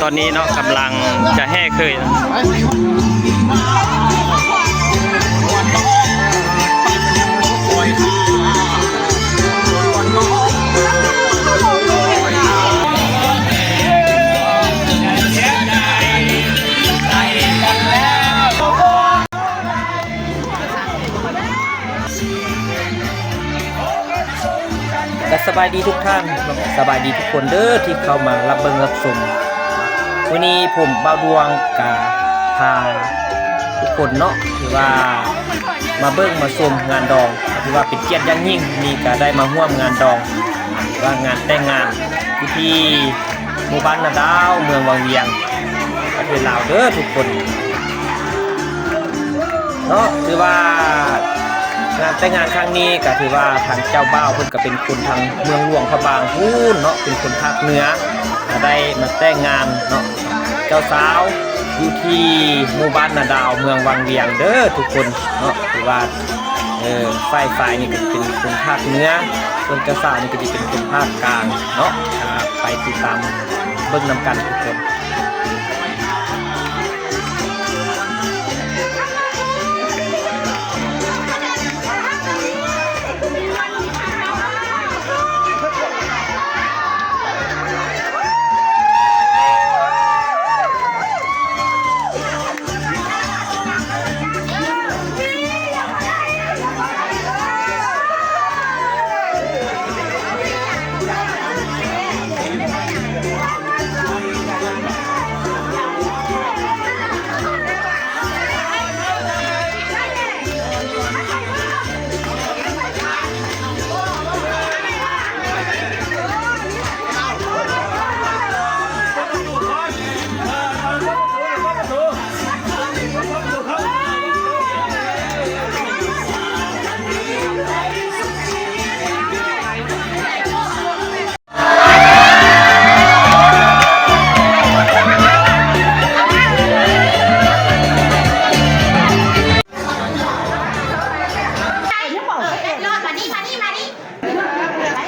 ຕອນນີ້ເນາະ ກຳລັງຈະແຫ່ເຂີຍ. ກະສະບາຍດີທຸກທ່ານເນາະ ສະບາຍດີທຸກຄົນເດີທີ່ເຂົ້າມາຮັບເບິ່ງຮັບຊົມ. ມື້ນີ້ຜົມບ່າວດວງກະພາທຸກຄົນເນາະ ທີ່ວ່າມາເບິ່ງມາຊົມງານດອງ ກະຖືວ່າເປັນກຽດຢ່າງຍິ່ງ ນີ້ກະໄດ້ມາຮ່ວມງານດອງ ຫຼືວ່າງານແຕ່ງງານຢູ່ທີ່ ໝູ່ບ້ານນາດາວ ເມືອງວັງວຽງ ປະເທດລາວເດີທຸກຄົນເນາະ. ຖືວ່າງານແຕ່ງງານຄັ້ງນີ້ກະຖືວ່າທາງເຈົ້າບ່າວເພິ່ນກະເປັນຄົນທາງເມືອງຫຼວງພະບາງພຸ້ນເນາະ ເປັນຄົນພາກເໜືອ ກະໄດ້ມາແຕ່ງງານເນາະ ເຈົ້າສາວຢູ່ທີ່ໝູ່ບ້ານນາດາວ ເມືອງວັງວຽງເດີທຸກຄົນເນາະ. ຖືວ່າ ເອີ ຝ່າຍຊາຍນີ້ກະເປັນຄົນພາກເໜືອ ສ່ວນເຈົ້າສາວນີ້ກະຊິເປັນຄົນພາກກາງເນາະ. ອ່າ ໄປຕິດຕາມເບິ່ງນຳກັນທຸກຄົນ.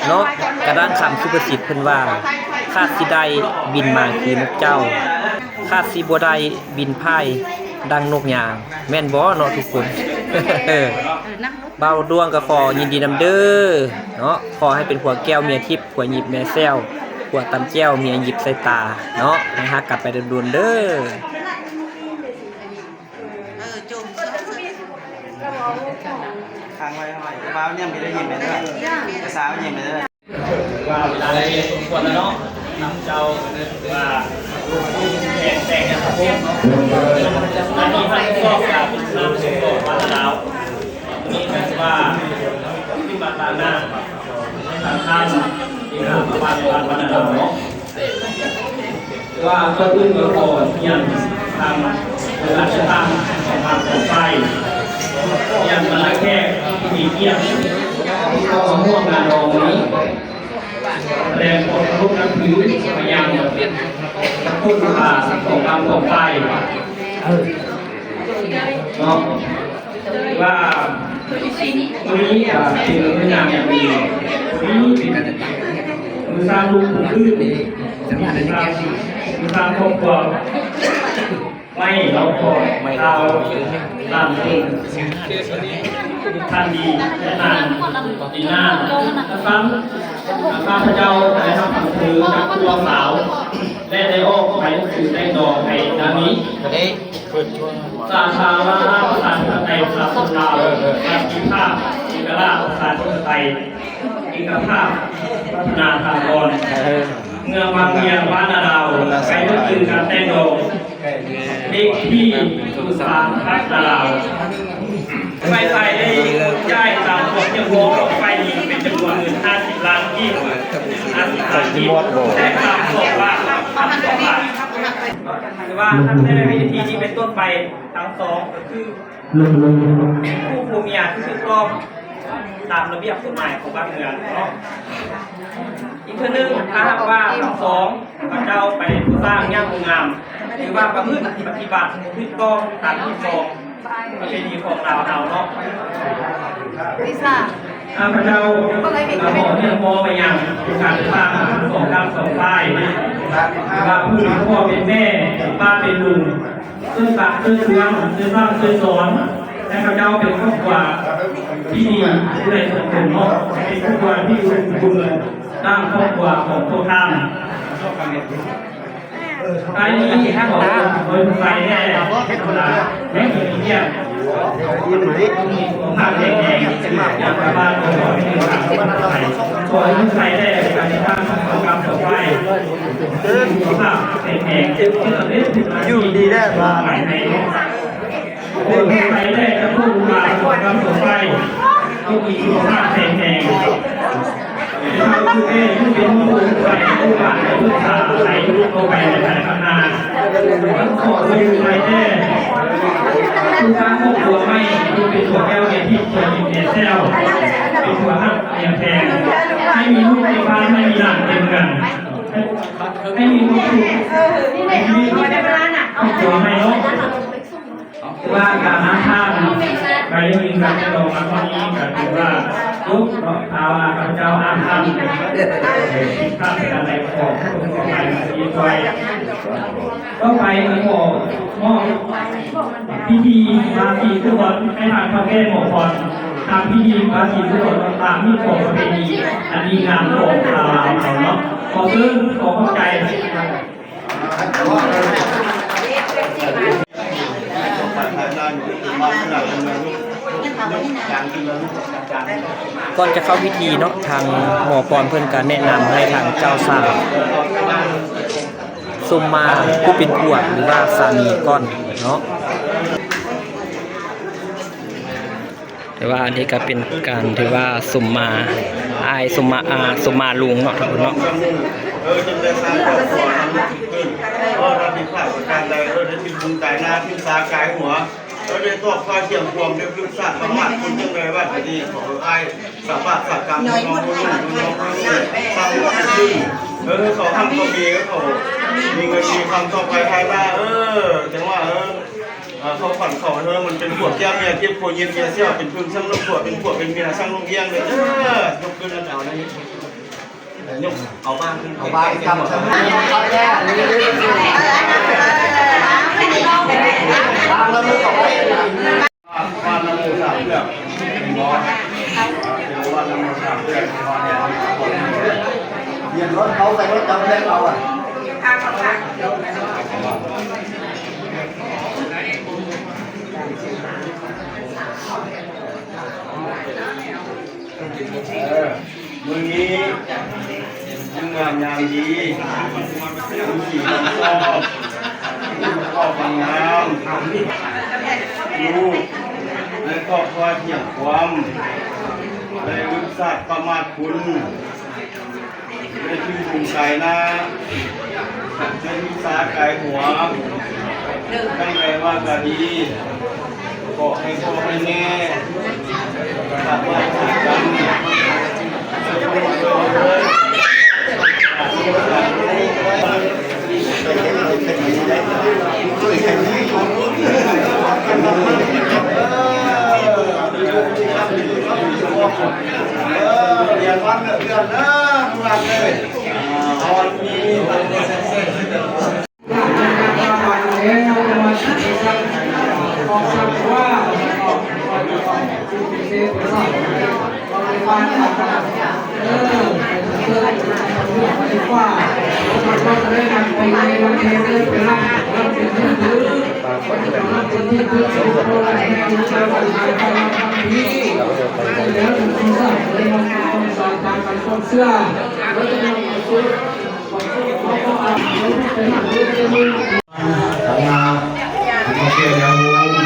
ເນາະ ກະດັ່ງຄຳສຸພາສິດເພິ່ນວ່າ ຄາດຊິໄດ້ບິນມາຄືນົກເຈົ້າ ຄາດຊິບໍ່ໄດ້ບິນພາຍດັ່ງນົກຍາງ ແມ່ນບໍ່ເນາະທຸກຄົນ? ເອີ ບ່າວດວງກະຂໍຍິນດີນຳເດີເນາະ ຂໍໃຫ້ເປັນຜົວແກ້ວເມຍທິບ ຜົວຫຍິບເມຍແຊວ ຜົວຕຳແຈ່ວເມຍຫຍິບໃສ່ຕາເນາະ ໃຫ້ຮັກກັນໄປດົນໆເດີ. ເອີ ຈົມ ຄ້າງໄວ້ ຄ້າງໄວ້ ບ່າວຍິ້ມໄປເດີ ຍິ້ມໄປເດີ ສາວຍິ້ມໄປເດີ. ວ່າເວລາໄດ້ສົມຄວນແລ້ວເນາະ ນຳເຈົ້າວ່າແຂກແຕ່ງງານພະອົງເນາະ ອັນນີ້ຮັບຜິດຊອບການນຳສົ່ງດອກມາລາວ ນີ້ແປວ່າທີ່ມາຕາໜ້າ ທາງທ່ານທີ່ມາບ້ານ ບ້ານນາດາວເນາະ. ແຕ່ວ່າກ່ອນອື່ນກະຂໍຮຽນທາງອາຈານຂອງທາງສອງຝ່າຍ ຮຽນບັນດາແຂກຜູ້ມີກຽດທີ່ເຂົ້າມາຮ່ວມງານດອງນີ້ ແສດງຄວາມເຄົາລົບນັບຖືມາຍັງທ່ານຜູ້ນຳຂອງທັງສອງຝ່າຍເນາະ. ວ່າມື້ນີ້ກະເປັນມື້ງາມຍາມດີ ມື້ນີ້ເປັນມື້ສ້າງລູກຜູ້ຂຶ້ນ ມື້ສ້າງ ມື້ສ້າງຄອບຄົວໃໝ່ເນາະ ຂອງຊາວບ້ານເຮົາ ທ່ານດີ ແລະ ທ່ານດີນາ ນຳຊ້ຳ ຂ້າພະເຈົ້າໄດ້ຮັບໜັງສືຈາກຜູ້ເຈົ້າສາວ ແລະ ໄດ້ອອກໃບໜັງສືແຕ່ງດອງໃຫ້ດັ່ງນີ້. ສາທາລະນະລັດ ປະຊາທິປະໄຕ ປະຊາຊົນລາວ ສັນຕິພາບ ເອກະລາດ ປະຊາທິປະໄຕ ເອກະພາບ ພັດທະນາຖາວອນ ເມືອງວັງວຽງ ບ້ານນາດາວ ໃບໜັງສືການແຕ່ງດອງ ເລກທີ ສາມ ພັດນາດາວ. ຝ່າຍຊາຍໄດ້ຈ່າຍຕາມຄວາມຮຽບຮ້ອຍ ຝ່າຍຍິງເປັນຈຳນວນເງິນຫ້າສິບລ້ານກີບ ຫ້າສິບລ້ານກີບ ແລະ ສາມສອງລ້ານ ສາມສອງລ້ານ. ຖືວ່ານັບແຕ່ວິນາທີນີ້ເປັນຕົ້ນໄປ ທັງສອງກະຄື ເປັນຄູ່ຜົວເມຍທີ່ຖືກຕ້ອງຕາມລະບຽບກົດໝາຍຂອງບ້ານເມືອງເນາະ. ອີກເທື່ອໜຶ່ງ ຖ້າຫາກວ່າທັງສອງເຂົາເຈົ້າໄປກໍ່ສ້າງຢ່າງບໍ່ງາມ ຫຼືວ່າປະພຶດປະຕິບັດບໍ່ຖືກຕ້ອງຕາມຮີດຄອງປະເພນີຂອງລາວເຮົາເນາະ ທີ່ສາມ ຂ້າພະເຈົ້າກະຂໍຮຽກຮ້ອງໄປຍັງອົງການຈັດຕັ້ງສອງດ້ານສອງຝ່າຍ ວ່າຜູ້ເປັນພໍ່ເປັນແມ່ ເປັນປ້າເປັນລຸງ ຊ່ວຍຝາກຊ່ວຍເຕືອນ ຊ່ວຍສ້າງຊ່ວຍສອນ ໃຫ້ຂ້າພະເຈົ້າເປັນຄອບຄົວທີ່ດີ ຜູ້ໃດສົມຜົນເນາະ ເປັນຄອບຄົວທີ່ອຸດົມສົມບູນ ດ້ານຄອບຄົວຂອງພວກທ່ານ. ທ້າຍນີ້ຂໍອວຍພອນໃຫ້ແດ່ ແມ່ຍິງ ມີສຸຂະພາບແຂງແຮງ ຢ່າປະມາດ ຂໍໃຫ້ມີຄວາມສຸກ ຂໍໃຫ້ມີໄຊແດ່ ການຕິດຕາມຂອງກຳຕໍ່ໄປ ສຸຂະພາບແຂງແຮງ ຢູ່ດີແດ່ ໝາຍໃຫ້ ເປັນໄປໄດ້ຈະພົບກັບຄວາມສົນໃຈ ຕ້ອງມີສຸຂະພາບແຂງແຮງ ເປັນຜູ້ແມ່ຜູ້ເປັນໝູ່ ຜູ້ໃຫຍ່ຜູ້ບ້ານ ແລະ ປຶກສາໃຫ້ໄປໃນພາຍຂ້າງໜ້າ. ຂໍໃຫ້ໄປແດ່ ຜູ້ສ້າງຄອບຄົວໃໝ່ ຜູ້ເປັນຫົວແກ້ວແກ່ທິບ ຫົວຈິດແກ່ແຊວ ເປັນຜົວຮັກແນວແພງ ໃຫ້ມີລູກເຕັມບ້ານ ໃຫ້ມີຫຼານເຕັມເຮືອນ ໃຫ້ມີຄວາມສຸກໃນຊີວິດ ຄອບຄົວໃໝ່ເນາະ. ວ່າການອ່ານທ່ານ ໄປຍິງກັນລອງມາເທົ່ານີ້ກະຖືວ່າຈົບເນາະ ຖ້າວ່າຂ້າພະເຈົ້າອ່ານທ່ານ ເອີ ພາດໄປອັນໃດກໍຂໍໂທດຂໍອະໄພນຳທີ່ຊ່ວຍ. ຕໍ່ໄປກໍຂໍມອບພິທີບາສີສຸຂວັນໃຫ້ທ່ານເຖົ້າແກ່ໝໍພອນ ຕາມພິທີບາສີສຸຂວັນ ຕາມຮີດຄອງປະເພນີອັນດີງາມຂອງຊາວລາວເຮົາເນາະ. ຂໍເຊີນ ຂໍຂອບໃຈ. ກ່ອນຈະເຂົ້າພິທີເນາະ ທາງໝໍພອນເພິ່ນກະແນະນຳໃຫ້ທາງເຈົ້າສາວສົມມາຜູ້ເປັນຜົວ ຫຼືວ່າສາມີກ່ອນເນາະ. ແຕ່ວ່າອັນນີ້ກະເປັນການຖືວ່າສົມມາອ້າຍ ສົມມາອາ ສົມມາລຸງເນາະ ທຸກຄົນເນາະ. ເອີ ຈຶ່ງໄດ້ສ້າງຄອບຄົວທັງລູກຂຶ້ນ ເອີ ຖ້າຜິດພາດປະການໃດ ເອີ ໄດ້ຖິ້ມບຸນກາຍໜ້າ ຖິ້ມຊາກາຍຫົວ ເອີ ໄດ້ຕອກຂ້ອຍທ່ຽງຄວາມ ໄດ້ລຶກສາດປະມາດ ຄຸນຈັ່ງໃດວ່າກະດີ ຂໍໃຫ້ອ້າຍສາບາດສາກຳ ນ້ອງບໍ່ລຸ້ງ ນ້ອງບໍ່ລຸ້ງ ສ້າງບຸນຂຶ້ນ ເອີ ເຂົາຮັ່ງເຂົາມີ ເຂົາມີເງິນມີຄຳຕໍ່ໄປພາຍໜ້າ ເອີ ຈັ່ງວ່າ ເອີ ເອີ ເຂົາຂວັນເຂົາເຮີ ມັນເປັນຜົວແກ້ວເມຍທິບ ຜົວຍິດເມຍແຊວ ເປັນເພິ່ງຊ່າງລູກຜົວ ເປັນຜົວເປັນເມຍຊ່າງລູກລ້ຽງເດີ ເອີ ຍົກຂຶ້ນແລ້ວເອົາໃນນີ້ ຍົກ ເອົາບ້ານຂຶ້ນ ເອົາບ້ານກຳ ເອົາແລ້ວ ບ້ານລະມຸກເອົາໄວ້ ບ້ານນະໂມສາມເທື່ອ ເຫັນບໍ່? ເປັນບ້ານນະໂມສາມເທື່ອ ຮຽນລົດເຂົາ ໃສ່ລົດເຂົາ ແລ້ວເອົາ ມື້ນີ້ ມື້ງາມຍາມດີ ມື້ສີວັນຊອບ ມື້ຄອບວັນງາມ ລູກ ແລະ ຄອບຄົວທ່ຽງຄວາມ ໄດ້ລຶກສາດປະມາດຄຸນ ໄດ້ຖືບຸນກາຍໜ້າ ໄດ້ຖືຊາກາຍຫົວ ຈັ່ງໃດວ່າກະດີ ຂໍໃຫ້ພໍ່ໃຫ້ແມ່ ສາມາດຈັດການ ເອີ ຮຽນວັນເລີກເດືອນເດີ ທຸກທ່ານເອີຍ. ອ່າ ຮອດນີ້ ເອີ ທາງມາ ທາງມາແກ້ວຍາໂຮມ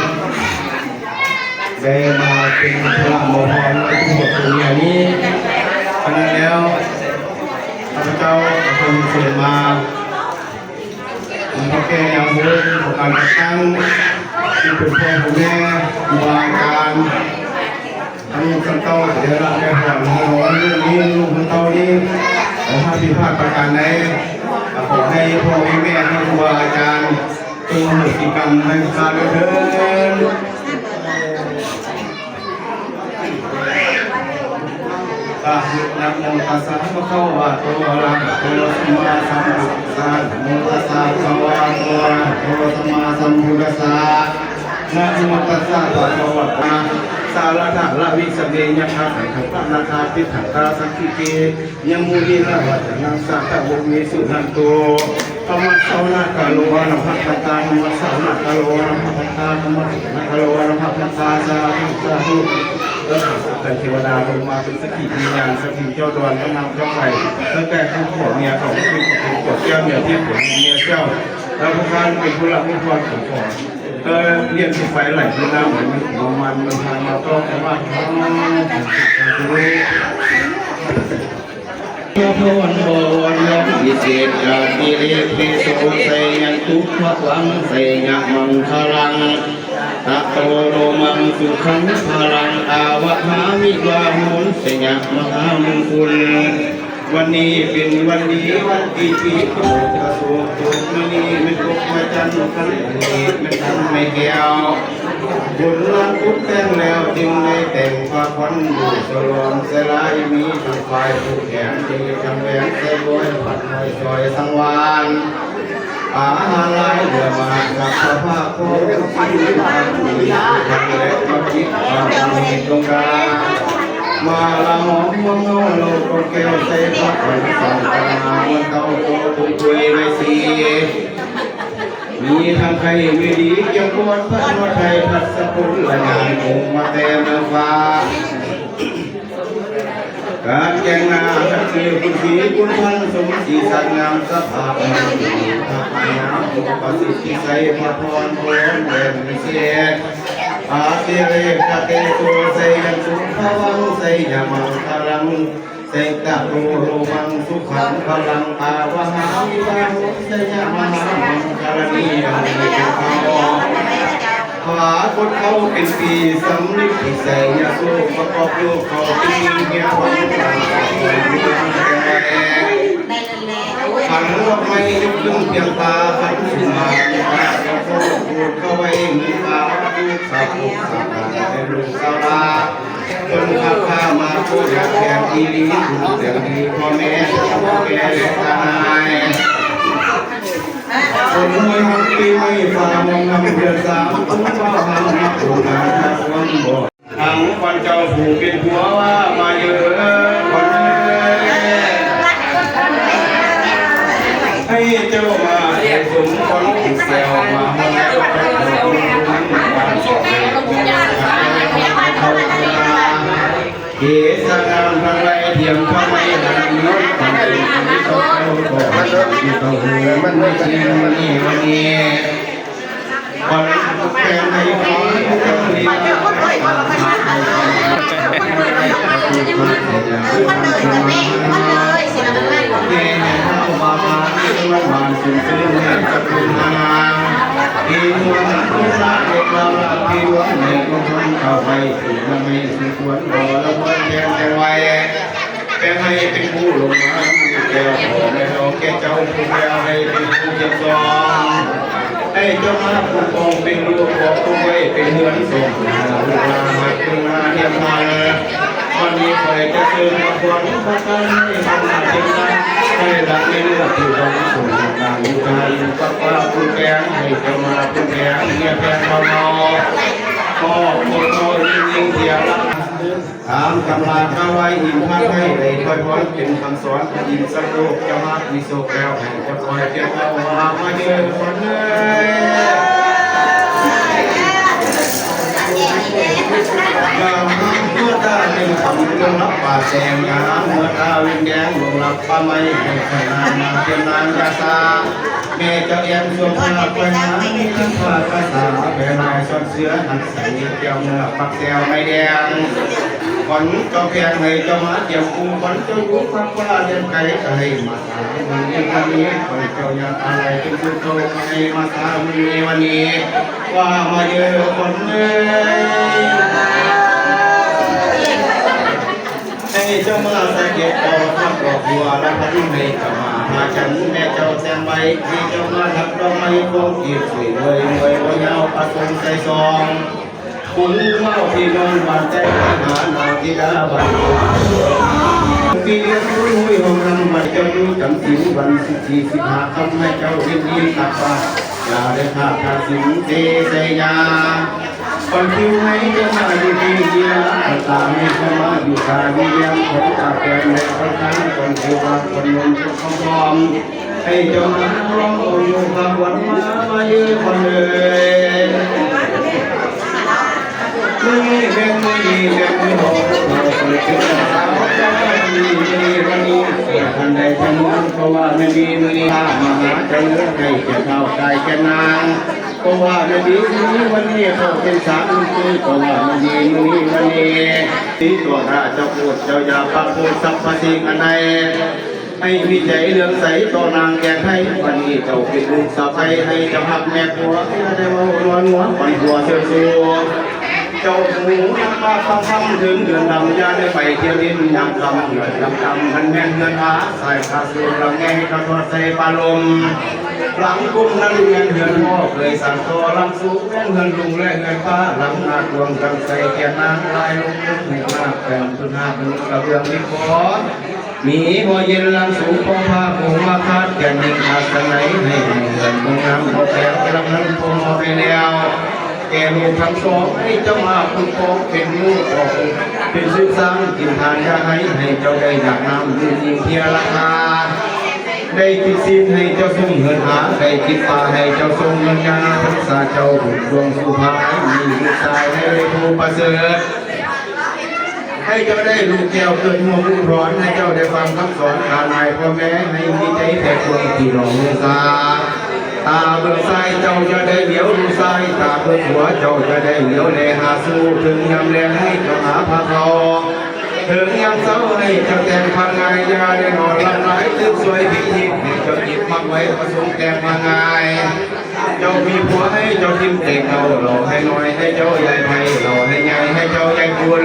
ໄດ້ມາເປັນພະລະໝໍພອນໃນທຸກຄົນໃນນີ້. ສະນັ້ນແລ້ວ ຂ້າພະເຈົ້າຂໍເຊີນມາ ທາງພໍ່ແກ່ຍາໂຮມ ຂອງການຈັດຕັ້ງ ທີ່ເປັນພໍ່ເປັນແມ່ ຄູບາອາຈານ ທັງລູກທັງເຕົ້າ ເວລາແມ່ພອນເຮົາເວົ້າເລື່ອງນີ້ ລູກທັງເຕົ້ານີ້ ຖ້າຜິດພາດປະການໃດ ກໍຂໍໃຫ້ພໍ່ໃຫ້ແມ່ ໃຫ້ຄູບາອາຈານ ຈົ່ງອະໂຫສິກຳໃຫ້ຂ້າດ້ວຍເທີ້ນ. ນະໂມຕັດສະ ພະຄະວະໂຕ ອະລະຫະໂຕ ສຳມາສຳພຸດທັດສະ ນະໂມຕັດສະ ພະຄະວະໂຕ ອະລະຫະໂຕ ສຳມາສຳພຸດທັດສະ ນະໂມຕັດສະ ພະຄະວະໂຕ ສາລະທະລະວິສະເມ ຍັກຂະ ຄັນທະ ພະນາຄາ ຕິດຖັງກາ ສັງຄີເກ ຍະມຸນີ ລາວະຈະນັງ ສາທະວົງ ວິສຸນັນໂຕ ທຳມະສະວະນະກາໂລ ອາລັມພະພັນຕາ ທຳມະສະວະນະກາໂລ ອາລັມພະພັນຕາ ທຳມະສະວະນະກາໂລ ອາລັມພະພັນຕາ ສາທຸ ສາທຸ ເອີ ເທວະດາລົງມາເປັນສັກຂີວິນຍານ ສັກຂີເຈົ້າດອນ ເຈົ້ານຳເຈົ້າໄພ ຕັ້ງແຕ່ຜູ້ຜົວເມຍຂອງຜູ້ເປັນຜົວແກ້ວເມຍທິບ ຜົວເມຍເຈົ້າ ແລ້ວພວກຂ້າເປັນຜູ້ຮັບຜູ້ພອນຂອງຂອງ ເອີ ລຽນທີ່ໄຟໄຫຼທີ່ນ້ຳ ມັນມັນມັນຫາມາຕ້ອງແຕ່ວ່າ ພອນບໍວອນຍອມວິເສດ ອາຕິເລກເຕໂສ ໄຊຍະຕຸພະວັງ ໄຊຍະມັງຄະລັງ ຕະໂຕໂລມັງສຸຂັງພະລັງ ອາວະຫາມິວາໂຫນ ໄຊຍະມະຫາມຸງຄຸນ ວັນນີ້ເປັນວັນດີ ວັນທີ່ປີໂກກະໂສກໂສກມະນີ ແມ່ນກົກມະຈັນ ຄັນນີ້ແມ່ນຄັນໄມ້ແກ້ວ ບຸນລາປຸກແຕ່ງແລ້ວ ຈຶ່ງໄດ້ແຕ່ງພາຂວັນຢູ່ສະຫຼອງ ສະຫຼາຍມີທັງຝ່າຍຜູ້ແຂນ ມີທັງແຫວນໃສ່ບອຍ ພັດໄວ້ຊ່ອຍສັງວານ ອາຫາລາຍເຫຼືອມາ ສັບພະພາໂຄ ສິນທຳມີທັງແລະມາປິດບາງມີຕົງກາ ມາລະຫອມມາເງົາເຫຼົ້າກົນແກ້ວ ໃສ່ພະຂວັນສັງກະນາ ເມືອງເຕົາໂຕປຸງປຸຍໄວສີ ມີທັງໄຂ່ເວລີ ກຽມກວນ ພັດນວດໄທ ພັດສະພຸນລະຍານ ອົງມາແຕ່ເມືອງຟ້າ ການແກ່ງໜ້າ ທັກຊື່ຄຸນສີຄຸນພັນ ສົມສີສັດງາມ ສະພາບງາມ ມີທັກງາມ ປະສິດທິໄສ ພະພອນ ໂພນ ແດນວິເສດ ອາຕິເລກະເຕໂຊ ໄຊຍະສຸພະວັງ ໄຊຍະມັງຄະລັງ ເສຕະໂຕໂລມັງສຸຂັງພະລັງ ອາວະຫາມິວາໂຫນ ໄຊຍະມະຫາມັງຄະລະນີ ດັ່ງນີ້ເປັນຄຳ ພາຄົນເຮົາເປັນປີ ສຳລິດພິໄສຍະໂສ ປະກອບລູກເຂົາເປັນເມຍ ພັນດອກໄມ້ຍົກຂຶ້ນພຽງຕາ ຄັນສຸມາມີຕາ ເຈົ້າໂພດພູດເຂົ້າໄວ້ ມີຕາ ລູກສາວ ລູກສາວ ແລະລູກສາວຫຼ້າ ເພິ່ນພາຂ້າມາໂຄດຢາກແຂກອີ່ຫຼີ ບຸນແສນດີພໍ່ແມ່ ພໍ່ແກ່ແລະຕານາຍ ຄົນຮວຍຮັກປີໃໝ່ຟ້າມອງນຳເດືອນສາມ ຄົນເວົ້າຫັນມາໂອນາຄາຄວນບໍ່ ທັງຂວັນເຈົ້າຜູ້ເປັນຜົວວ່າມາເຢີ ຂວັນເອີຍ ໃຫ້ເຈົ້າມາໃຫ້ສົມຂວັນແກ້ວ ມາຮອດແລ້ວເຈົ້າຂໍບຸນບຸນບານສອງເດີ ເກສະງາມທັງຫຼາຍ ທຽມພະໄມລະນຳຍົດ ປັນເປັນອັນນີ້ຕໍ່ເຈົ້າ ຂໍໃຫ້ເຈົ້າຮູ້ ມັນມີຈິງ ມີວັນນີ້ ວັນນີ້ ຂໍໃຫ້ແປງໃຫ້ຂໍໃຫ້ເຈົ້າເລີຍ ແມ່ເຮົາບາບາ ບານສຸນຊື່ ແມ່ເຈົ້າເປັນນາງ ທີ່ນວນ ທີ່ລາເດັກລາລາ ທີ່ນວນ ແມ່ກໍຄົນເຂົ້າໄປ ທີ່ນຳໃຫ້ ຄວນບໍ່ລະເມີດແທນແຕ່ໄວ ແຕ່ໃຫ້ເປັນຜູ້ລົງມານຳແກ້ວ ຂໍແມ່ນ້ອງແກ່ເຈົ້າຜູ້ແກ້ວ ໃຫ້ເປັນຜູ້ຮຽບສອນ ໃຫ້ເຈົ້າມາຄຸ້ມຄອງເປັນລູກຂອງຜູ້ໄວ້ ເປັນເຮືອນສົມ ລູກຫຼານຮັກເປັນມາຮຽບພັນ ວັນນີ້ຂ້ອຍຈະເຊີນມາຄວນພະທານໃຫ້ພັນມາເປັນນາງ ໃຫ້ລັກໃນເນື້ອຜູ້ບັງສົມຕ່າງໆ ຜູ້ຊາຍຢູ່ກັບປ້າຜູ້ແປງ ໃຫ້ເຈົ້າມາຜູ້ແປງ ເມຍແປງເບົາເບົາ ຄອບຄົວເຮົາຍິ່ງໆ ເສຍຫຼັກ ຕາມຕຳລາເຂົາໄວ້ ອິນພະໄທໄດ້ຖວາຍພອນເປັນຄຳສອນ ພະອິນສະໂຕກ ເຈົ້າຮັກມີໂຊກແລ້ວ ໃຫ້ເຈົ້າຄອຍພຽງເອົາວ່າມາເດີ ຂວັນເອີຍ ຢ່າມາເມື່ອຕາເປັນຄຳລົງລັບປ່າແສງງາມ ເມື່ອຕາເວັນແດງລົງລັບປ່າໄມ້ ໃຫ້ຂ້ອຍນາງມາເປັນນາງຢາຊາ ແມ່ເຈົ້າແອມສວມຜ້າ ຂ້ອຍນາງມີທັງຜ້າກະສາ ແຜ່ລາຍຊອນເສືອ ຮັກ ໃສ່ແກ້ວເມືອກປັກແຊວໄມ້ແດງ ຂວັນເຈົ້າແພງໃຫ້ເຈົ້າມາກຽມຄູ່ ຂວັນເຈົ້າຢູ່ພາກຟ້າແດນໄກ ກໍໃຫ້ມາສາມື້ນີ້ວັນນີ້ ຂວັນເຈົ້າຢ່າອາໄລເປັນສຸດໂທ ໃຫ້ມາສາມື້ນີ້ວັນນີ້ ວ່າມາເດີຂວັນເອີຍ ໃຫ້ເຈົ້າມາສະເກັດດອກຮັກດອກບົວລະພັນ ໃຫ້ເຈົ້າມາຫາສັນ ແມ່ເຈົ້າແຕ່ງໄວ້ ໃຫ້ເຈົ້າມາທັກດອກໄມ້ຂອງກີບ ສວຍລວຍລວຍບໍ່ຍາວ ປະສົງໄຊສອງ ຄຸນເວົ້າພີ່ນ້ອງບ້ານໃຈ ຫານາງທິດາບ້ານ ປີເດືອນບຸນຮຸ້ຍ ຫ້ອງນຳວັດເຈົ້າຢູ່ຈຳສິນ ວັນສິບສີ່ ສິບຫ້າຄ່ຳ ໃຫ້ເຈົ້າເຮັດດີຕັກບາດ ຢ່າໄດ້ຂາດທານສິນເສຍໃສ່ຍາ ປັນຄິວໃຫ້ເຈົ້າມາຢູ່ທີ່ເວລາ ຕາໃຫ້ເຈົ້າມາຢູ່ຕາວິລຽມ ຄົນຕາແກນແລະຄົນທາງ ຄົນເທວາ ຄົນນົນຄົນຄອມ ໃຫ້ເຈົ້າມາລອງເອົາຢູ່ພາກວັນມາ ມາເອີ່ຍຄົນເອີຍ. ມື້ນີ້ແມ່ນມື້ດີ ແມ່ນມື້ຮອງ ເຮົາເປີດເທອມສາວ ເຈົ້າມື້ດີ ມື້ດີວັນນີ້ ເພື່ອທ່ານໄດ້ຈຳນວນ ເພາະວ່າມື້ດີມື້ນີ້ ພາມາຫາເຈົ້າເລີຍ ໃຫ້ແກ່ທ້າວກາຍແກ່ນາງ ເພາະວ່າມື້ດີມື້ນີ້ວັນນີ້ ເຂົາເປັນສາມມື້ ເພາະວ່າມື້ດີມື້ນີ້ວັນນີ້ ມີຕົວຂ້າເຈົ້າໂປດ ເຈົ້າຢ່າປາກໂພດ ສັບພະສິ່ງອັນໃດ ໃຫ້ມີໃຈເຫຼື້ອມໃສຕໍ່ນາງແກ່ໃຜ ວັນນີ້ເຈົ້າເປັນລູກສະໃພ້ ໃຫ້ເຈົ້າຮັກແມ່ຜົວ ຢ່າໄດ້ເວົ້ານອນຫົວ ປັນຜົວເຊີຊູ ເຈົ້າຫູນຳປາກຟັງຄຳ ເຖິງເດືອນດຳ ຢ່າໄດ້ໄປທ່ຽວຫຼິ້ນຍາມຄ່ຳ ເຮືອນດຳໆ ນັ້ນແມ່ນເຮືອນອາ ສາຍພາສູນ ຫຼັງໃຫຍ່ກະທອດໃສ່ປາລົມ ຫຼັງກຸ້ມນັ້ນແມ່ນເຮືອນພໍ່ເຄີຍສ້າງຕໍ່ ຫຼັງສູງແມ່ນເຮືອນລຸງ ແລະເຮືອນປ້າ ຫຼັງໜ້າກວ້າງຕັ້ງໃສ່ແກ່ນາງ ລາຍລົງເປັນຮູບນາກ ແປງພື້ນຫາກມຸງກະເບື້ອງລິບບໍ່ ມີຫໍເຢັນຫຼັງສູງຂອງພະອົງມາຄາດ ແກ່ນຍິງຄາດສະໄນ ໃຫ້ເຮືອນຄົງງາມບໍ່ແຖວ ຫຼັງນັ້ນຄົງເອົາໄປແລ້ວ ແກ່ລູກທັງສອງ ໃຫ້ເຈົ້າມາຄຸ້ມຄອງ ເປັນໝູ່ເປັນສຸກສ້າງກິນທານ ຢ່າໃຫ້ ໃຫ້ເຈົ້າໄດ້ຢາກນ້ຳ ຢູ່ຍິງເພຍລາຄາ ໄດ້ກິນຊີ້ນໃຫ້ເຈົ້າສົ່ງເງິນຫາ ໄດ້ກິນປາໃຫ້ເຈົ້າສົ່ງເງິນຍາ ທັກສາເຈົ້າບຸນດວງສຸພາ ມີລູກຊາຍໃຫ້ໄດ້ຜູ້ປະເສີດ ໃຫ້ເຈົ້າໄດ້ລູກແກ້ວເກີດຫົວຜູ້ພອນ ໃຫ້ເຈົ້າໄດ້ຟັງຄຳສອນຂ້ານາຍພໍ່ແມ່ ໃຫ້ມີໃຈແຕ່ຄວາມທີ່ຫຼອງລູກສາ ຕາເບື້ອງຊ້າຍເຈົ້າຢ່າໄດ້ຫຼຽວດູຊ້າຍ ຕາເບື້ອງຂວາເຈົ້າຢ່າໄດ້ຫຼຽວແລຫາຊູ້ ເຖິງຍາມແລງໃຫ້ເຈົ້າຫາພາເຂົ້າ ເຖິງຍາມເຊົ້າໃຫ້ເຈົ້າແຕ່ງພາງ່າຍ ຢ່າໄດ້ນອນຫຼັບຫຼາຍ ຕື່ນສວຍຜິດທິດ ໃຫ້ເຈົ້າຈິດມັກໄວ້ ປະສົງແຕ່ງພາງ່າຍ ເຈົ້າມີຜົວໃຫ້ເຈົ້າຖິ້ມແຕ່ເກົ່າ ເລົ່າໃຫ້ໜ້ອຍ ໃຫ້ເຈົ້າຢາຍໄພ ເລົ່າໃຫ້ໃຫຍ່ ໃຫ້ເຈົ້າຢາຍຄຸນ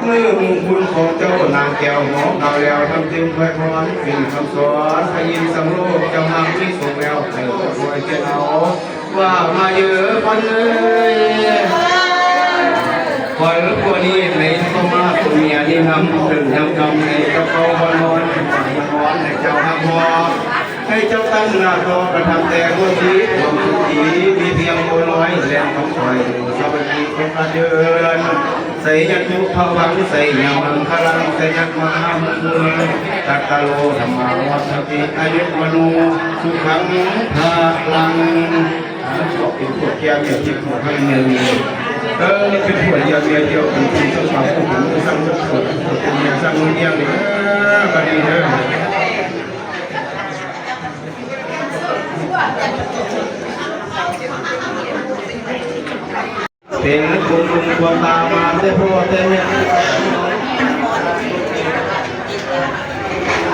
ມື້ມຸງຄຸນຂອງເຈົ້ານາງແກ້ວ ຮອບເອົາແລ້ວ ທຳຕື່ມໄພພອນ ເປັນຄຳສອນພະອິນສຳໂລກ ເຈົ້າຫາກມີສຸກແລ້ວ ໃຫ້ເຈົ້າຊ່ວຍເປັນເອົາ ວ່າມາເອີ່ຍຂວັນເອີຍ ຂວັນຜູ້ນີ້ໃຫ້ເຂົ້າມາຜູ້ເມຍນີ້ນຳ ເຖິງຍາມຄ່ຳໃຫ້ເຈົ້າເຂົ້າບໍ່ນອນ ໃຫ້ເຈົ້າຮັກຮອດ ໃຫ້ເຈົ້າຕັ້ງໜ້າຕໍ່ກະທຳແຕ່ບົວສີ ຄວາມສຸກດີ ມີພຽງບົວນ້ອຍ ແລະຄຳສອຍ ສະຫວັດດີຄົນລະເດີນ ໄຊຍະຕຸພະວັງ ໄຊຍະມັງຄະລັງ ໄຊຍະມະຫາມຸງຄຸນ ຈັດຕະໂລ ທຳມາວັດທະຕິ ອາຍຸວັນໂນ ສຸຂັງ ພະລັງ ເປັນພວກແກ່ເມຍທິບພວກໃຫ້ເມຍມີ ເອີ ເປັນພວກເມຍດຽວ ເປັນຜູ້ສັງສານຜູ້ບຸນ ຜູ້ສັງສົມ ຜູ້ເປັນເມຍສັງເມຍນີ້ ເອີ ກໍດີເດີ. ເປັນບຸນຄຸນຄວາມຕາມາແຕ່ພໍ່ແຕ່ແມ່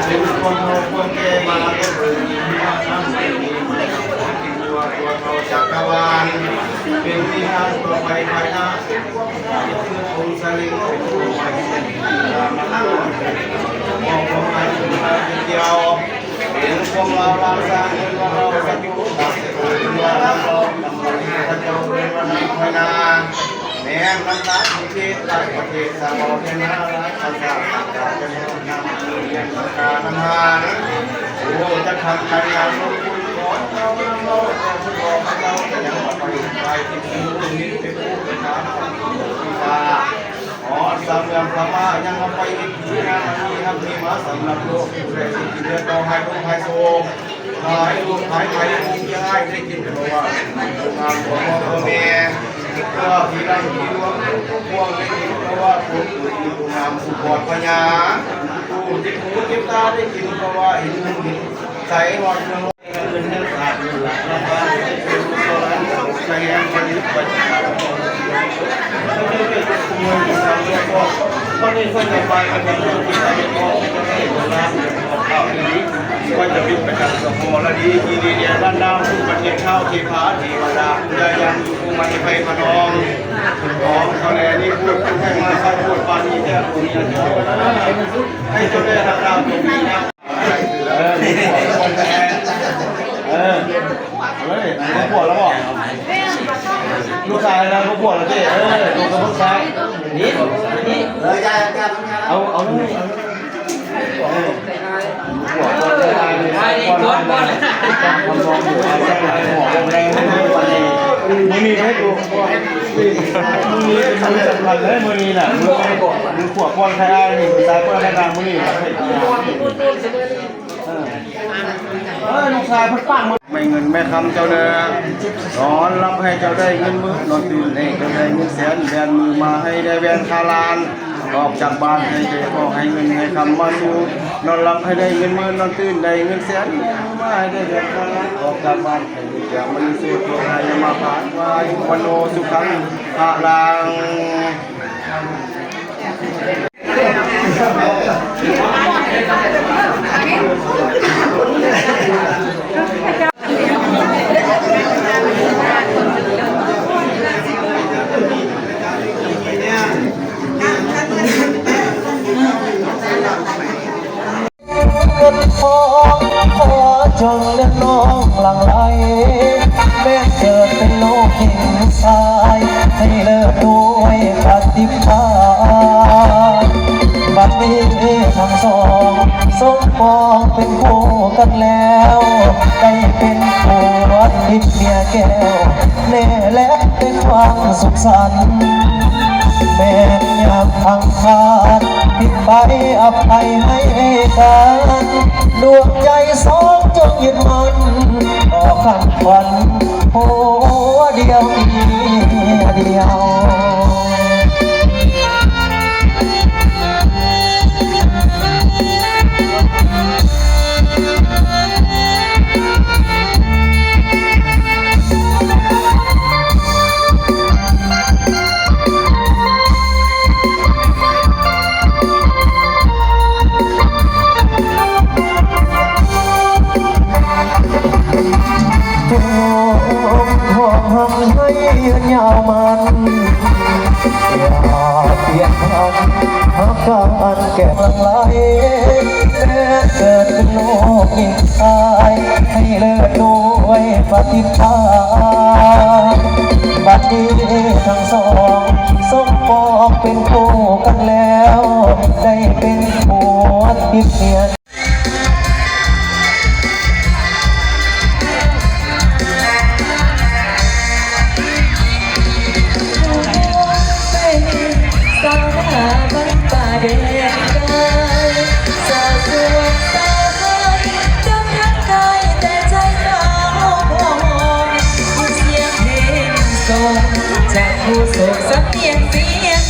ເປັນຄວາມເຖົ້າຄວາມແກ່ມາແຕ່ເກີດ ມີມານຳໃຊ້ດີມາ ຕົວຕົວເຖົ້າຈັກກະວານ ເປັນວິຫານຕໍ່ໄປພາຍໜ້າ ເປັນຄວາມເປັນອົງສະລິງ ເປັນອົງໄປເປັນຕາມະນາ ເປັນຄວາມໝາຍເປັນມາເປັນກ່ຽວ ເປັນພວກເຮົາລາຊາເອີ້ນວ່າເຮົາສັດຢູ່ ເປັນວ່າເຮົາເຈົ້າເອີ້ນວ່ານາງພະນາ ແມ່ນນຳຕາທີ່ເທດຫຼາຍປະເທດ ສາວເວົ້າແຕ່ນາຫຼາຍພາສາ ຕ່າງການຈະເວົ້ານຳເລື່ອງຕ່າງການນຳຫານ ໂອ້ ຈັກທຳການງານລົງທຶນຂອງເຈົ້ານຳເຮົາ ແຕ່ຜູ້ບອກເຈົ້າກໍຍັງບໍ່ໄປໄປທີ່ຜູ້ນີ້ເປັນຜູ້ເປັນນາ ຮອດສາມເມືອງພະມ້າຍັງເອົາໄປເຮັດງານອັນນີ້ຮັບນີ້ມາສຳລັບໂລກ ຜູ້ໃດຊິກິນເລືອດເອົາໃຫ້ໂລກໃຫ້ໂຊກ ຂາຍລູກຂາຍໄຂ່ ຜູ້ທີ່ອ້າຍໄດ້ກິນເພາະວ່າ ຜູ້ງາມຂອງພໍ່ແມ່ ເພື່ອທີ່ໄດ້ທີ່ຫຼວງທຸກພວງໄດ້ກິນເພາະວ່າ ຜູ້ງາມຜູ້ບອດພະຍາ ຜູ້ເຈັບຫູເຈັບຕາໄດ້ກິນເພາະວ່າ ເຫັນເງິນເຫັນໃສຮອດເມືອງ ກໍຈະເປັນໄປຕາມສະພາວະດີ ທີ່ດີແດ່ບັນດາຜູ້ປະເທດເຮົາ ເທພາເທວະດາ ຜູ້ໃດຍັງຢູ່ຜູ້ໃໝ່ໄພພະນອມ ຂອງເຂົາແລນີ້ ຜູ້ໃຫ້ມາໃຊ້ຜູ້ປານນີ້ແທ້ ຜູ້ນີ້ເຈົ້າ ໃຫ້ເຈົ້າໄດ້ຮັບຕາມຕົງນີ້ນະ. ເອີ ເອີ ເອົາເລີຍ ບໍ່ພວດແລ້ວບໍ່? ລູກຊາຍນະ ບໍ່ພວດແລ້ວເດ້. ເອີ ລູກກັບລູກຊາຍ ນີ້ ນີ້ ເອີ ຢ່າ ຢ່າ ເອົາ ເອົາ ເອົາ. ມື້ນີ້ໄດ້ຕົວ ມື້ນີ້ເປັນມື້ສຳຄັນເລີຍ ມື້ນີ້ນະ ມື້ ມື້ຂວບປ້ອນໄຂ່ອ້າຍນີ້ ສາຍປ້ອນໄຂ່ນາງມື້ນີ້ ເອີ ເອີ ລູກຊາຍເພິ່ນປາກໝົດ ແມ່ເງິນແມ່ຄຳເຈົ້າເດີ ນອນຫຼັບໃຫ້ເຈົ້າໄດ້ເງິນໝື່ນ ນອນຕື່ນໃຫ້ເຈົ້າໄດ້ເງິນແສນ ແລ່ນມືມາໃຫ້ໄດ້ແວ່ນຄາລ້ານ ອອກຈາກບ້ານໃຫ້ໄດ້ ຂໍໃຫ້ເງິນໃຫ້ຄຳມາສູ່ ນອນຫຼັບໃຫ້ໄດ້ເງິນໝື່ນ ນອນຕື່ນໄດ້ເງິນແສນ ມາໃຫ້ໄດ້ແບບນັ້ນ ອອກຈາກບ້ານໃຫ້ມີແກ້ວມະນີສູດ ໂພກໄຮຍະມາພານ ວາຍຸວັນໂນ ສຸຂັງ ພະລັງ. ເງິນທອງຂໍຈົ່ງເລີນນ້ອງຫຼັ່ງໄຫຼ ແມ່ນເກີດເປັນລູກຍິງຊາຍ ໃຫ້ເລີດດ້ວຍປະຕິພານ ບັດນີ້ທັງສອງສົມປອງເປັນຄູ່ກັນແລ້ວ ໄດ້ເປັນຜົວທິບເມຍແກ້ວ ແນ່ແລະເປັນຫວັງສຸກສັນ ແມ່ນຍາມທາງພາດ ທີ່ໄປອະໄພໃຫ້ກັນ ດວງໃຈສອງຈົ່ງຍຶດໝັ້ນ ຕໍ່ຄຳຂວັນຜົວດຽວເມຍດຽວ. ໂຮມຫ້ອງຮ່ຳໃຫ້ຍືນຍາວໝັ້ນ ຢ່າປ່ຽນຜັນ ຮັກກັນແກ່ນຫຼັ່ງໄຫຼ ແມ່ນເກີດເປັນລູກຍິງຊາຍ ໃຫ້ເລີດດ້ວຍປະຕິພານ ບັດນີ້ທັງສອງສົມປອງເປັນຄູ່ກັນແລ້ວ ໄດ້ເປັນຜົວຕິບເມຍ ສາວໜ້າບ້ານປ່າແດນກາຍ ສາວສວນສາວໄຮ່ ຈຳທັງກາຍແຕ່ໃຈໜາວຫອມ ສຽງເພງສົ່ງຈາກຜູ້ໂສກ ສຳນຽງສຽງ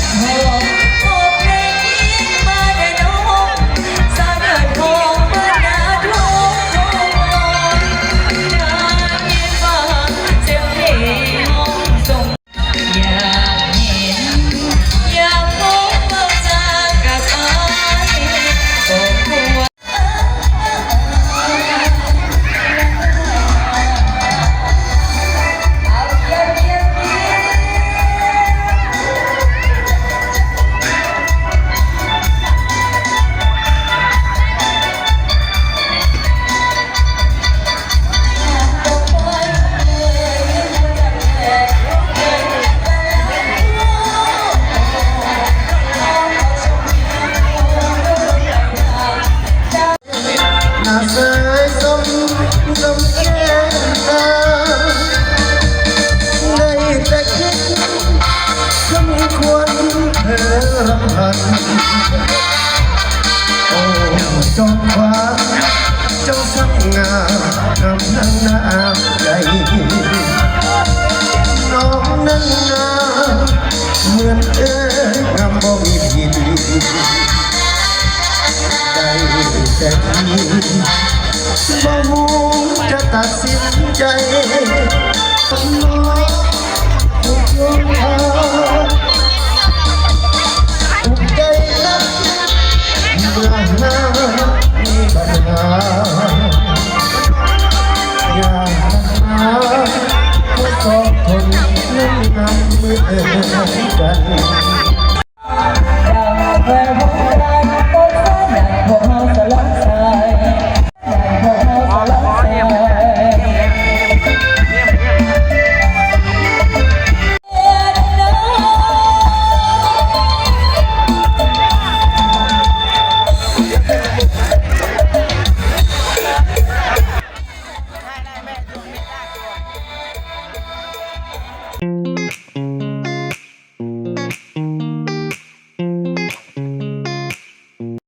ໜ້າເຊີຍສົມນຳແກ້ມຕາ ໄດ້ແຕ່ຄິດຄຳຄວນເພີລຳພັນ ໂອ້ ຈອມຂວັນ ເຈົ້າຊ່າງງາມ ງາມທັງໜ້າໃຈ ນ້ອງນັ້ນງາມ ເໝືອນເອື້ອຍງາມບໍ່ມີຜິດ ໄດ້ແຕ່ຄິດ ບໍ່ຮູ້ຈະຕັດສິນໃຈ ທຸກໃຈນັກ ເມື່ອຫາມີບັນຫາ ຢ່າຫາ ຜູ້ສອງຄົນນັ້ນນຳມືກັນ.